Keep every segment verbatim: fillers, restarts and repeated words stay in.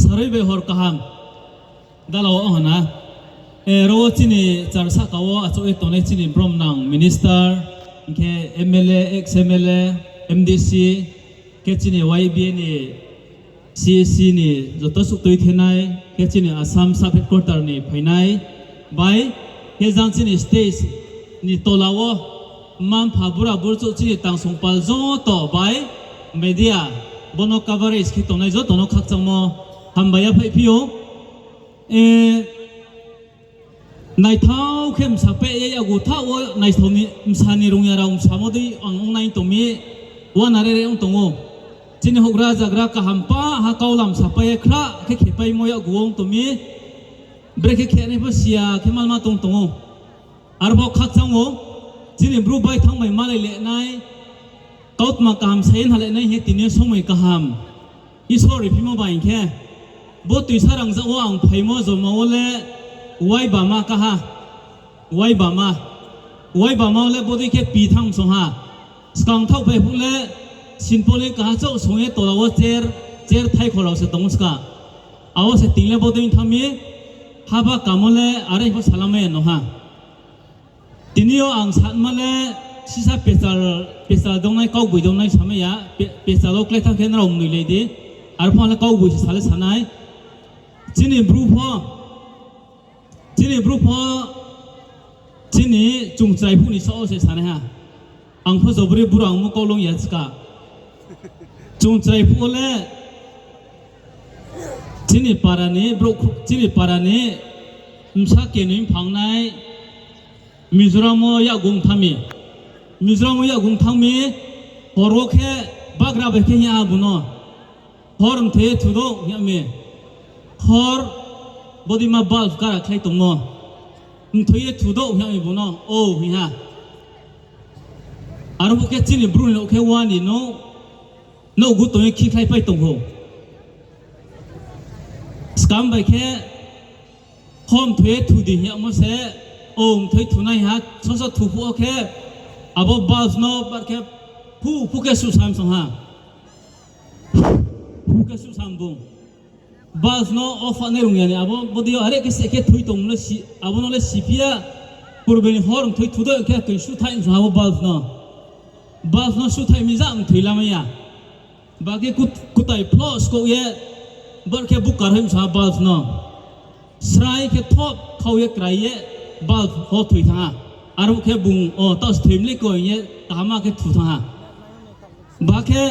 Tharoi bai hor kaham. Dala wo hana. Ro wo chini char sahka wo achouh ye tongnai chini bromnang minister, hing khe M L A, ex M L A, M D C, khe chini Y B A ni C A C ni joto suh tuithenai, khe chini Assam sub headquarter ni phainai, bai, khe jang chini stage ni tola wo, mma-mpha bura burchouh chini tangsongpal joto bai, media, bono coverage khe tongnai joto no khakchangmo hambai yaphaihphi ou. Naithao khe msa peh ye yakgu thaoh wo naisao ni msa ni rungya rao msamo dei ang ongnai tong mi, uana rere ong tong ou. Chini houhgra zagra kaham pa ha kau lam sapai ye khrah khe khepaimo yakgu ong tong mi, brekhe khenai pho siya khe malma tong tong ou. Arpho khakchang ou, chini Bru bai thanngmai malai le nai, kautma kaham sa ye nhalai nai hing ye tini somoi kaham Isor riphimo ba hing khe, bo tuisa rangzag wo ang phaimo joma wo le uaibama kaha, uaibama, uaibama wo le bodei khe pi thanng song ha. Skang thaoh bai phuh le sinpol ni kaha chouh song ye tola wo chair, chair thaikho rao se tong ou ska. Abo se ting le bodei thanng mi, haba kamo le are pho salamai ya no ha. Tini yo ang sanma le sisa pechal, pechal dongnai, kaugboi dongnai samai ya, pe-, pechal wo klái thanng khe nrao mnoilai di, arphuh le kaugboi se sa le sanai. Chini Bru pho, chini Bru pho, chini chungchrai phuh ni saoh wo se sanai ha. Ang pho jobri bura ongmo kau long ya ska. Chungchrai phuh wo le chini para ni brouh, chini para ni bsa kenoi mphangnai Mizoram wo yakgu thanng mi. Mizoram wo yakgu thanng mi, hor wo khe bagra bai khe hing ya ha bung no. Hor mthoi ye thu dou hing ya mi. Hor bodeima bulb kara khlai tongmo. Mthoi ye thu dou hing ya mi bung no. O hing ha. Aro phuh khe chini Bru ni nouh khe wa ni nouh, nouh gu tong ye khikhlaipai tong ou. Skam bai khe, hor mthoi ye thu di hing yagmo se, o mthoi thunai ha, soso thu phuh wo khe, abo bulb no bar khe, phu phu khe suhsam song ha. Phu khe suhsam bung. Bulb no off nai rung ya ni, abo bodei yo are khe se khe thoi tong le si, abo no le siphi ya, purbe ni hor mthoi thu dou khe toi suhthaih song ha abo bulb no. Bulb no suhthaih mi ja mthoi lamai ya. Ba khe kut-, kutai phloh skouh ye, bar khe bukar hoih msa bulb no. Srai khe thop khau ye krai ye, bulb ho thoi thanng ha. Aro khe bung, o, taoh se thoi mi le koi hing ye, kaham khe thu thanng ha. Ba khe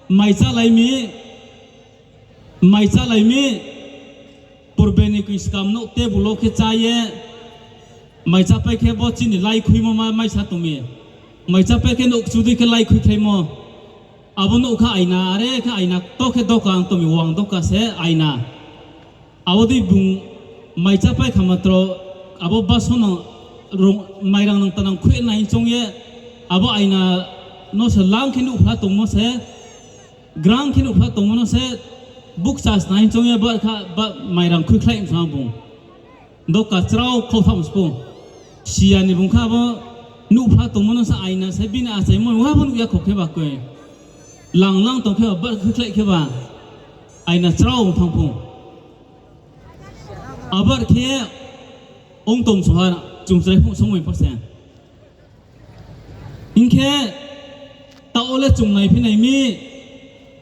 mai chálai mi, mai chálai mi, purbe ni koi skam nouh table wo khe chá ye, mai chápai khe bo chini láikhuimo ma maisa tong mi. Mai chápai khe nouh kchu dei khe láikhuikhlaimo. Abo nouh kha aina, are khe aina to khe doka ang tong mi, wang doka se aina. Abo dei bung mai chápai kha matro, abo baso no rung-, mairang nang tanang khui nai choung ye, abo aina no se lang khe nuhphla tongmo se, grang khe nuhphla tongmo no se, bukcha snai choung ye, ba kha, ba mairang khuikhlai msa bung. Doka chrao khau tham spo. Siya ni bung kha abo nuhphla tongmo no se aina se bini achaimo wa bo nuh ya kho khe ba koi. Lang lang tong khe ba, bar khuikhlai khe ba. Aina chrao ong thanng pho. Abar khe ong tom song ha, chungchrai phuh songmai pho se. Hing khe, taoh wo le chung naiphi nai mi,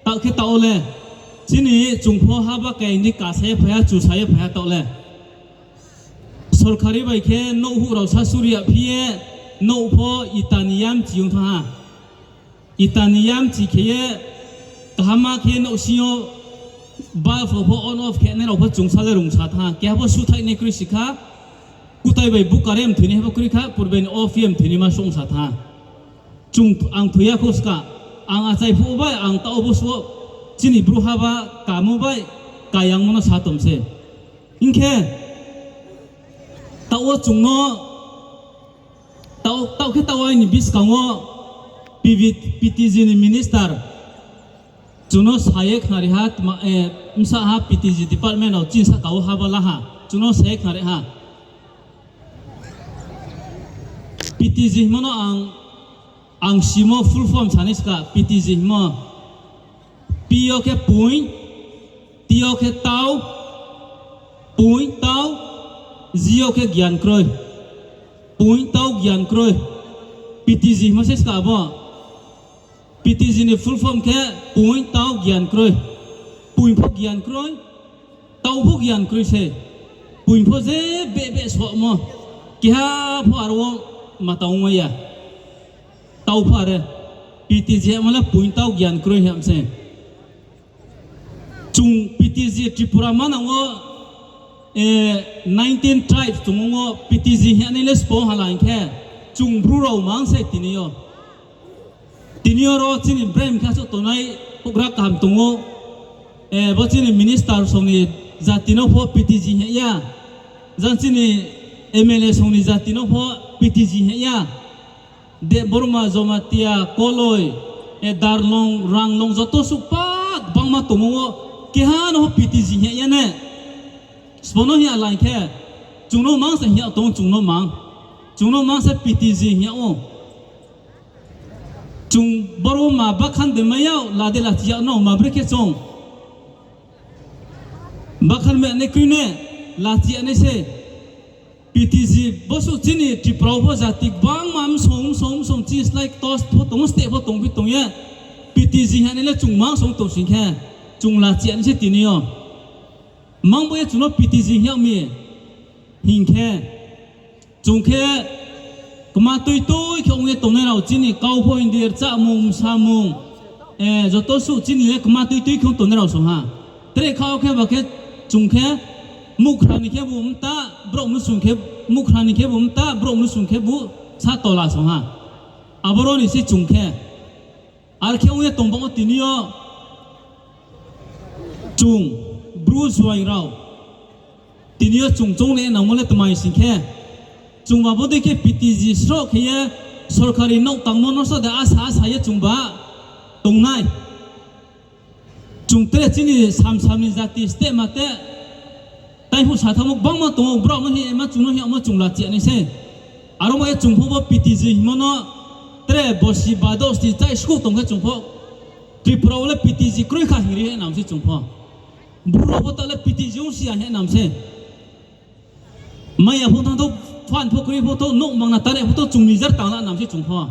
taoh khe taoh wo le, chini chung pho haba kai ni kasa ye phai ha, chusa ye phai ha taoh le. Sorkari bai khe nouh huh rao sasuri ya phi ye, nouh pho ita ni yamchi ong thanng ha. Ita ni yamchi khe ye, kaham khe nouhsing yo bulb rao pho on off khe nai rao pho chungsa le rungsa thanng ha. Keha pho suhthaih nai kroi si kha, kutai bai bukar ye mthoi nai pho kroi kha, purbe ni off ye mthoi naima songsa thanng ha. Chung, ang thoi ya khou ska, ang achai phuh bai, ang taoh bo suh, chini bru haba kamo bai, kayangmo no sa tom se. Hing khe, taoh wo chung no, taoh, taoh khe taoh aini buskang wo P V, P T G ni minister, chung no sa ye khnari ha, tma, eh, bsa ha P T G department rao chini sahka wo haba la ha, chung no sa ye khnari ha. P T G hingmo no ang, ang simo full form sanai ska, P T G hingmo. P yo khe point, T yo khe tau, poing tau, ji yo khe gyan kroi. Poing tau gyan kroi. P T G hingmo se ska bo. P T G ni full form khe poing tau gyan kroi. Poing pho gyan kroi, tau pho gyan kroi se. Poing pho je beh beh somo. Keha pho aro wo ma tang ongmai ya. Tau pho are. P T G hingmo le poing tau gyan kroi ham se. Chung P T G Tripura manang wo, nineteen tribes tongmo wo P T G hing ye nai le sbo hala hing khe, chung Bru rao mang se tini yo. Tini yo ro chini brem khe souh tongnai houhgra kaham tong ou. Bo chini minister song ni jati no pho P T G hing ya. Jang chini M L A song ni jati no pho P T G hing ya. Debbarma, Jamatia, Koloi, Darlong, Ranglong joto suh pa gbangma tongmo wo keha no pho P T G hing ya ne. Sbo no hing ya lai khe, chung no mang se hing ya tong, chung no mang. Chung no mang se P T G hing ya ou. Chung boro ma bakhan de mai yag, la de lachi yag no ma bre khe chung. Bakhan me nai kroi ne, lachi ya nai se. P T G bo suh chini Tripura wo pho jati gbangma msong msong msong chini slái ktos pho tong, steh pho tong phi tong ye. P T G hing ya nai le chung mang song tong sing khe, chung lachi ya nai se tini yo. Mang bo ye chung no P T G hing yag mi hing khe, chung khe kma tui tui khe ong ye tongnai rao chini kau pho hing di, rchamung, msamung, joto suh chini le kma tui tui khe ong tongnai rao song ha. Tre kha wo khe ba khe chung khe muhkhra ni khebu mta, brouh mnusu khe, muhkhra ni khebu mta, brouh mnusu khebu sa tola song ha. Aboro ni se chung khe. Ar khe ong ye tong bang wo tini yo chung Bru juaing rao. Tini yo chung choung le nangmo le tmai sing khe, chung ba bodei khe P T G sroh khe ye sorkari nouh tangmo no sroh de asa asa ye chung ba tongnai. Chung tre chini samsam ni jati steh ma te, taiphuh sathamo gbangma tong ou, brao no hing ye ma chung no hing yagmo chung lachi ya nai se. Aro mo ye chung pho bo P T G hingmo no tre bosi ba dosti chai skuh tong khe chung pho Tripura wo le P T G kroi kha hing ri ye nam se chung pho. Bru rao pho ta le P T G ong si ya hing nam se. Maya pho tang thou, phan pho kroi pho thou, nouh mangna tang ri pho thou, chung nijer tang la nam se chung pho.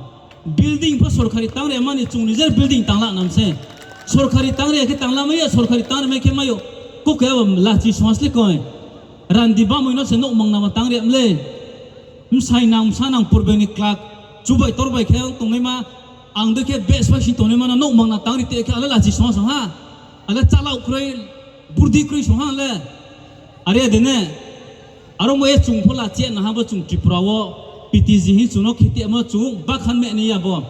Building pho sorkari tang ri mani chung nijer building tang la nam se. Sorkari tang ri khe tang la mai ya, sorkari tang ri mai khe mai ou. Kau khe abo lachi song ha sle koi. Randi bamoi no se nouh mangna ma tang ri mle. Bsai nang bsa nang purbe ni klak, chubai torbai khe tongnaima, ang dei khe bes bai sing tongnaima no nouh mangna tang ri te khe ale lachi song ha song ha. Ale chalao kroi, burdi kroi song ha le. Are de ne. Aro mo ye chung pho lachi ya na ha bo chung Tripura wo, P T G hing chung no khe te mo chung bakhan me ni ya bo.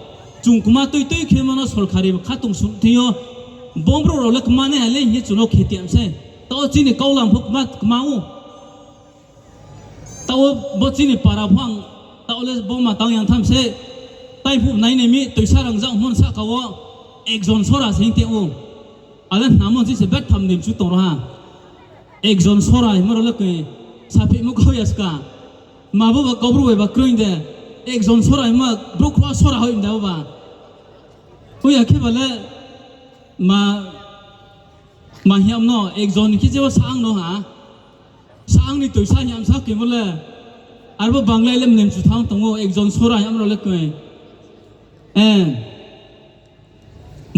Chung kma tui tui khe mo no sorkari khatungsung thing yo. Bo brouh rao le kma nai ha le hing ye chung no khe te mi se. Taoh chini kaulam pho kma, kma ou. Taoh bo chini para pho ang, taoh le bo ma tang yang tham se. Taiphuh nai nai mi toisa rangzag hmo sahka wo, ekjon sora se hing te ou. Ale hnamo si se betham ni mchu tong ro ha. Ekjon sora hingmo rao le koi, saphehmo kau ya ska. Ma bo ba Kaubru bai ba kroi de. Ekjon sora hingmo brouh khro sora hoih de bo ba. Ong ya khe ba le ma, ma hing yam no, ekjon ni khe je bo saang no ha. Saang ni toisa hing yam sa khe bo le. Arbo Banglai le mnem chu thang tong ou, ekjon sora hing yam rao le koi.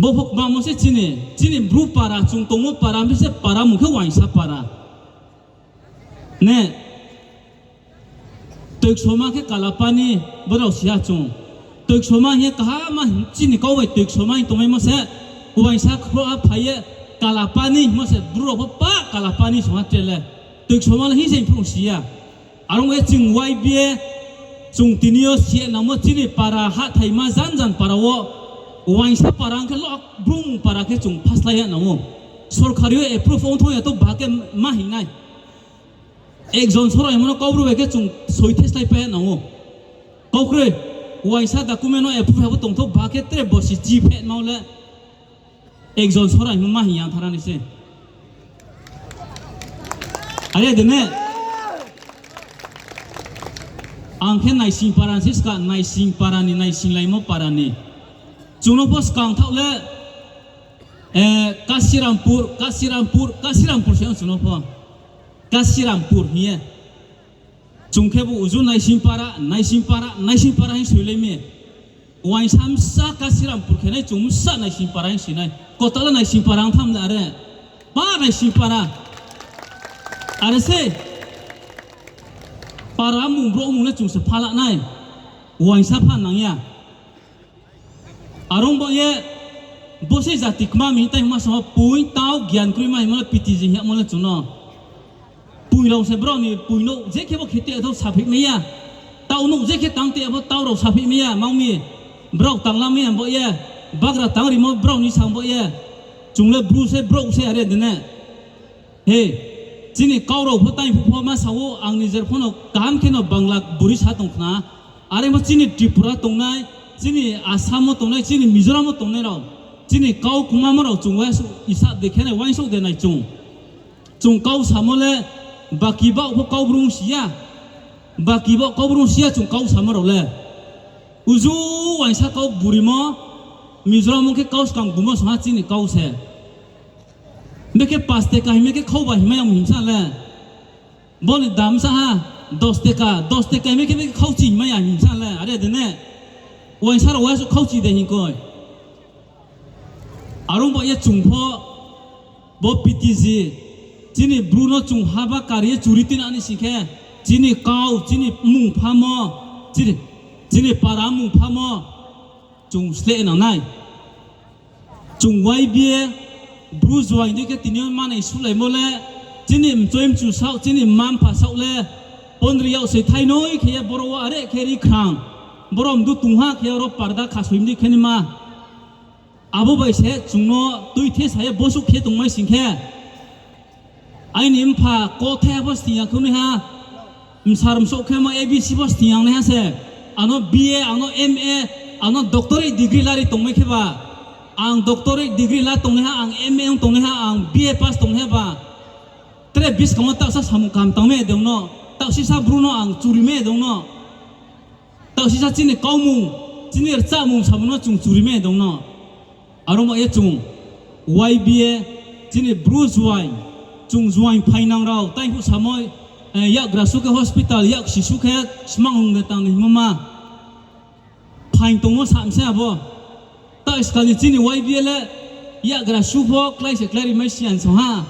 Bo pho kma mo se chini, chini Bru para, chung tongmo para, mi se para mung khe Waingsa para. Ne, Toiksoma khe Kalapani, bo rao si ya chung. Toiksoma hing ye kaham ma chini kau bai Toiksoma hing tongmaimo se, Waingsa khro ha phai ye Kalapani hingmo se Bru rao pho pa Kalapani song ha tre le. Toiksoma le hing se hing phrung si ya. Are ong ye ching Y B A, chung tini yo si ya nangmo chini para hathaima jan jan para wo, Waingsa para ong khe lo Bru mung para khe chung phaslái ya nang ou. Sorkari yo approve ong thong ya to ba khe ma hing nai. Ekjon sora hingmo no Kaubru bai khe chung soi the slái pai ya nang ou. Kau kroi, Waingsa document no approve ya bo tong thou ba khe tre bosi chi phe nao le. Ekjon sora hingmo ma hing ya thara ni se. Are de ne. Ang khe Naising para ni se ska, Naising para ni, Naisinglaimo para ni. Chung no pho skang thaoh le, Eh, Kasirampur, Kasirampur, Kasirampur se ong chung no pho. Kasirampur hing ye. Chung khebu uju Naisingpara, Naisingpara, Naisingpara hing soilai mi. Uaingsa bsa Kasirampur khe nai, chung bsa Naisingpara hing si nai. Kotala Naisingpara ong tham le are. Pa Naisingpara. Are se. Para mung brouh mung le chung se phala nai. Uaingsa pha nang ya. Are ong baoh ye, bo se jati kma mi tai hingma samo poing tau gian kroima hingmo le P T G hingmo le chung no. Poing rao se brao ni poing nouh je khe bo khe te thou saphi mai ya. Tau nouh je khe tang te pho tau rao saphi mai ya, mang mi. Brao tangla mai ya baoh ye. Bagra tang rimo brao ni sang baoh ye. Chung le Bru se brouh se are de ne. He, chini kau rao pho tai phuh pho ma sa ou, ang nijer pho no kaham khe no Bangla buri sa tong khna. Are pho chini Tripura tongnai, chini Assam wo tongnai, chini Mizoram wo tongnai rao, chini kau kmamo rao chung uaingsouh isap de khe nai, uaingsouh de nai chung. Chung kau samo le, baki baoh pho kau brung si ya. Baki baoh kau brung si ya chung kau samo rao le. Uju uaingsa kau burimo, Mizoram wo khe kau skang bumo song ha chini kau se. Bekhe pas teka hingmai khe khau ba hingmai ya himsa le. Bo ni dam sa ha, dos teka, dos teka hingmai khe bekhe khauchi hingmai ya himsa le, are de ne. Uaingsa rao uaingsouh khauchi de hing koi. Are ong baoh ye chung pho, bo P T G, chini Bru no chung haba kari ye churi tuinang ni sing khe, chini kau, chini mung phamo, chini, chini para mung phamo, chung sleh nang nai. Chung Y B A, Bru juaing dei khe tini yo manai sulaimo le, chini mchoi mchu saoh, chini mma mpha saoh le, pondri yag se thainoi khe ye boro wo are khe ri khrang. Boro mdu tongha khe oro parda khasoi mdi khe ni ma. Abo bai se chung no tuithe sa ye bosuh khe tongmai sing khe. Aini mpha kothai pho sning ya khe naiha, msar msouh khe mo A B C pho sning ya naiha se, ang no B A, ang no M A, ang no doctorate degree lari tongmai khe ba, ang doctorate degree la tongnaiha, ang M A ong tongnaiha, ang B A pass tongnaiha ba, tre buskang wo taohsa samung kaham tangmai de ong no, taohsisa Bru no ang churi mai de ong no. Taohsisa chini kaumung, chini rchahmung samung no chung churi mai de ong no. Are ong baoh ye chung Y B A, chini Bru juaing, chung juaing phainang rao, tai phuh samo, eh, yakgra su khe hospital, yaksi su khe smang rung de tang ni hingmo ma. Phaing tongmo sa mse abo. Taoh skal ni chini Y B A le yakgra su pho klái se klái ri mai siyan song ha.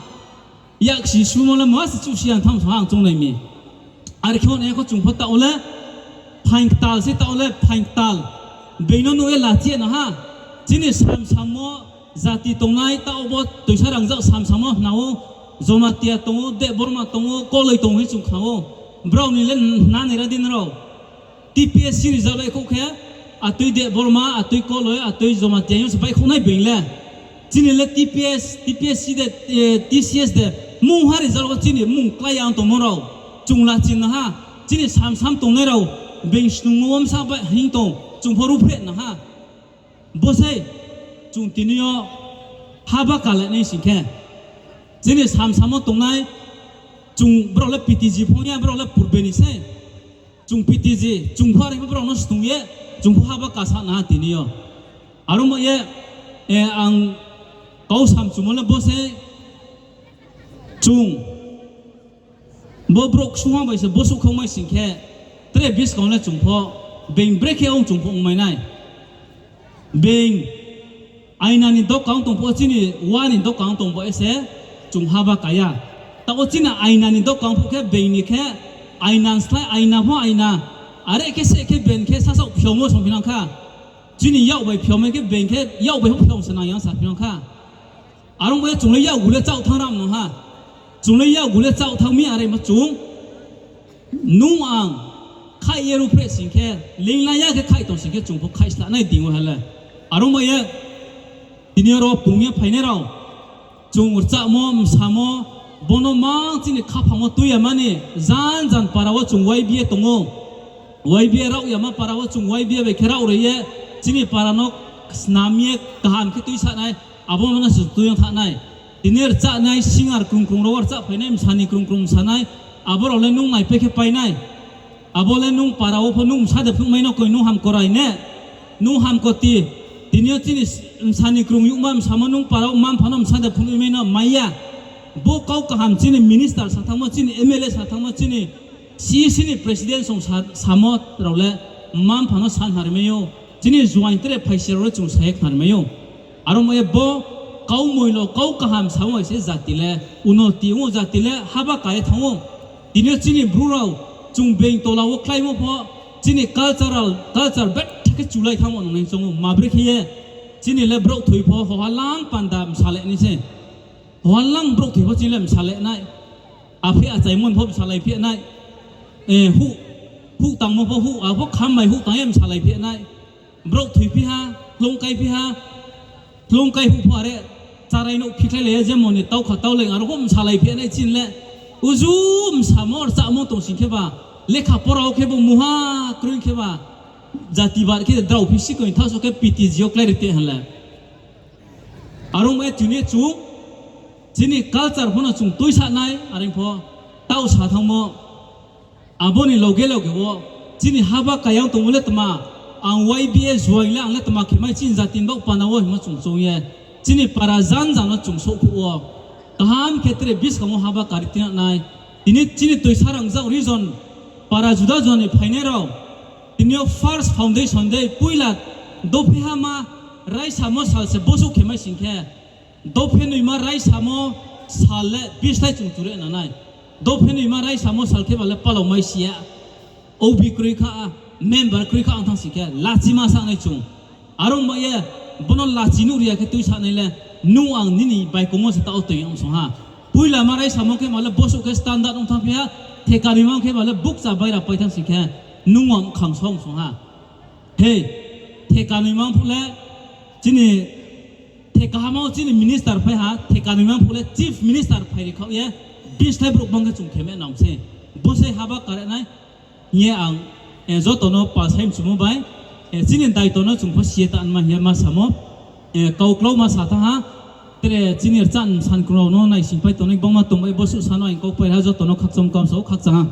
Yaksi sumo le ma se chuh siyan tham song ha ang choungnai mi. Are khe ong ye kho chung pho taoh le phaing ktal se taoh le phaing ktal. Being no nuh ye lachi ye nang ha. Chini samsamo jati tongnai taoh bo toisa rangzag samsamo hna ou. Jomatia tong ou, Debbarma tong ou, Koloi tong ou hing chung khna ou. Brao ni le hna nai ra di nrao. T P S C result baihkhouh khe, atoi Debbarma, atoi Koloi, atoi Jomatia yo se baihkhouh nai being le. Chini le T P S, T P S C de, eh, T C S de, mungha result wo chini mung klái ya ong tongmo rao. Chung lachi nang ha, chini samsam tongnai rao, being snungmo wo bsa bai hing tong, chung pho ruhphreh nang ha. Bo sei, chung tini yo haba kalainai sing khe. Chini samsamo tongnai, chung brao le P T G phung ya, brao le purbe ni sei. Chung P T G, chung pho are pho brao no snung ye, chung pho haba kasa nang ha tini yo. Are ong baoh ye, eh, ang kau samchumo le bo sei, chung bo brouh ksungha bai se bosuh khaumai sing khe, tre buskang le chung pho, being brekhe ong chung pho ongmai nai. Being aina ni doka ong tong pho, chini wa ni doka ong tong pho se chung haba ka ya. Taoh wo chini aina ni doka ong phuh khe being ni khe aina slái aina pho aina. Are khe se khe ben khe sasaoh phiao mo songphi nang kha. Chini yak bai phiao mai khe being khe yak bai pho phiao se nang ya saphi nang kha. Are ong baoh ye chung le yakgu le chaoh thanng ram nang ha. Chung le yakgu le chaoh thanng mi are ma chung. Nung ang khaih ye ruhphreh sing khe, leingla ya khe khaih tong sing khe chung pho khaih sla nai ding wo ha le. Are ong baoh ye, tini yo ro pung ye phainai rao, chung rchahmo, msamo, bo no mang chini khaphang wo tui ya mani, jan jan para wo chung Y B A tong ou. Y B A rao yama para wo chung Y B A bai khe rao ri ye, chini para no snam ye kaham khe tuisa nai, abo no se tui ong tha nai. Tini rchahnai singer krung krung rao rchah phainai, msani krung krung msanai, abo rao le nung naipai khe pai nai. Abo le nung para wo pho nung msa de phnuhmai no koi nung hamkrai ne, nung hamkoti, Tini yo chini bsa ni krung youhma bsamo nung para wo mma-mpha no bsa de phnuh mai no mai ya. Bo kau kaham chini minister sa thanngmo, chini M L A sa thanngmo, chini C E C ni president song sa-, samo rao le mma-mpha no sa khnari mai ou. Chini juaing tre phaisi rao le chung sa ye khnari mai ou. Aro mo ye bo kau moilo, kau kaham samo bai se jati le unoti ong ou, jati le haba ka ye thanng ou. Tini yo chini Bru rao chung being tola wo kláimo pho, chini cultural, culture betha khe chulai thanngmo nung nai choung ou. Ma brekhe ye chini le brouh thoi pho hoha lang panda bsala nai se. Hoha lang brouh thoi pho chini le bsala nai. Aphi achaimo ni pho bsalai phi nai. Huh, huh tangmo pho, huh, abo kham bai huh tang ye bsalai phi nai. Brouh thoi phi ha, hloung kai phi ha, hloung kai huh pho are, charai nouh phikhlailai ye jemon ni tau kha tau leng aro pho bsalai phi nai chini le. Uju bsamo rchamo tong sing kheba, lekha pora wo khebo muha kroi kheba, jati bar khe drao phi si koi thaoh so khe P T G yo klái ri te ha le. Aro mo ye tini chung, chini culture pho no chung tuisa nai, are pho taoh sa thanngmo. Abo ni loge loge wo, chini haba kayang tongmo le tma, ang Y B A juaing le ang le tma khe mai chini jati ni baoh panda wo hingmo chung choung ye, chini para janja no chung souhphuh wo, kaham khe tre buskang wo haba kari tinang nai. Tini chini Toisarangzag region, para juda juda ni phainai rao, tini yo first foundation de poila dophe ha ma raisamo sal se bosouh khe mai sing khe, dophe noima raisamo sal le bislái chung chure na nai. Dophe noima raisamo sal khe ba le palao mai si ya. O B kroi kha, member kroi kha ong thanng sing khe lachima sa nai chung. Aro mo ye, bo no lachi nuh ri ya khe tuisa nai le, nung ang nini baikongmo se taoh toi ong song ha. Poila ma raisamo khe ba le bosouh khe standard ong thanng phi ha, theka noima khe ba le bukcha baira pai thanng sing khe, nung ang khang song song ha. Hei, theka noima phuh le, chini theka hama wo chini minister phai ha, theka noima phuh le chief minister phai ri khaoh ye, bislái brouh bang khe chung khe me nang se. Bo se haba kare nai, hing ye ang, joto no pal sai mchumo bai, chini daito no chung pho si ye ta nma hing ye ma samo, kau klau ma sa thanng ha, tre chini rchah ni san krung rao no naisingpai tongnai gbangma tong bai bo suh sa no ang kau pai ha joto no khakchang kamsa wo khakchang ha.